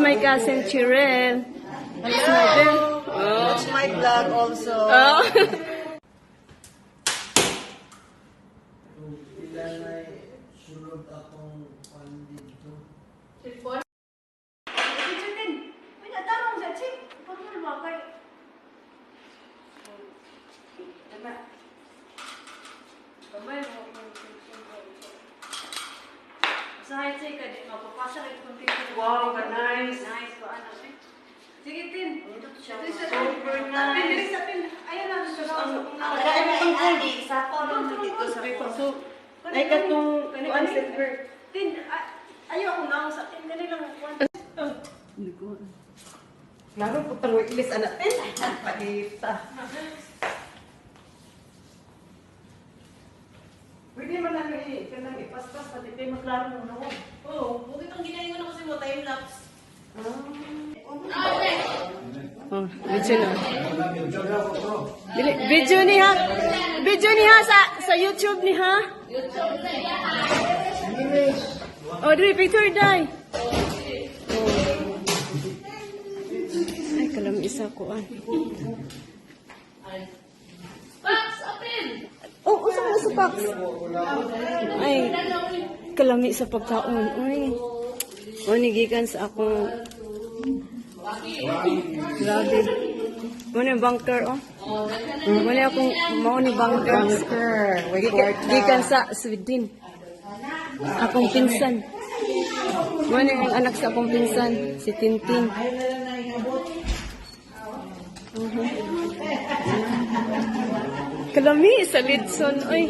my cousin Chirel. That's my girl. Oh. Watch my vlog also. Oh. Pila na sulod akong pan dito. Wow, ka nice. Nice ba ano siya? Sige, Tin. Super nice. Ayun na. So, ay katong kuan silver. Tin, ayaw akong naong sa tin. Ganun lang ako. Klaro po tang ilis anak tin. Pakita. Pwede man lang i kanang ipaspas pati kay maklaro mo no. Oo, huwag itong ginalingon ako sa mo, time lapse. Oh, video na. Dili, video ni ha. Video ni ha sa YouTube ni ha. Oh, dili picture dai. Oh. Ay, kalam isa ko ah. Pax, open! Oh, usa man sa box. Ay, kalami sa pagkaon. Uy. Oh, gikan sa akong. Grabe. Muna yung bunker, oh. Muna akong mao ni bunker. Bunker. Gikan sa Sweden. Akong pinsan. Muna yung anak sa akong pinsan, si Tintin. Kalami sa Litson, oy.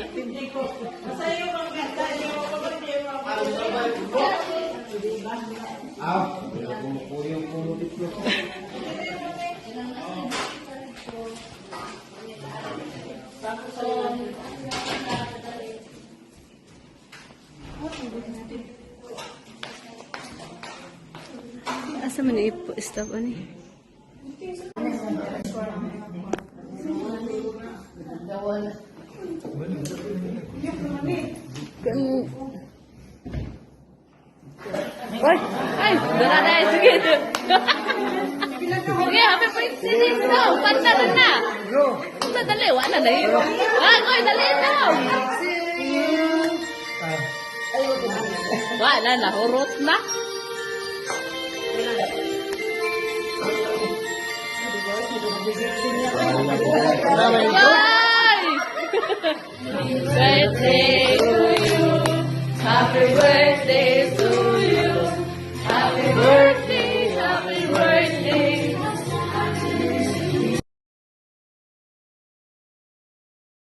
Asa man ipo-stop ani? Kan. Oy, Ay, dala na, sige. Sige, happy birthday dito. Panta na na. Punta, dali. Wala na yun. Ah, koy, dali na. Wala na, hurot na. Bye! Birthday to you. Happy birthday.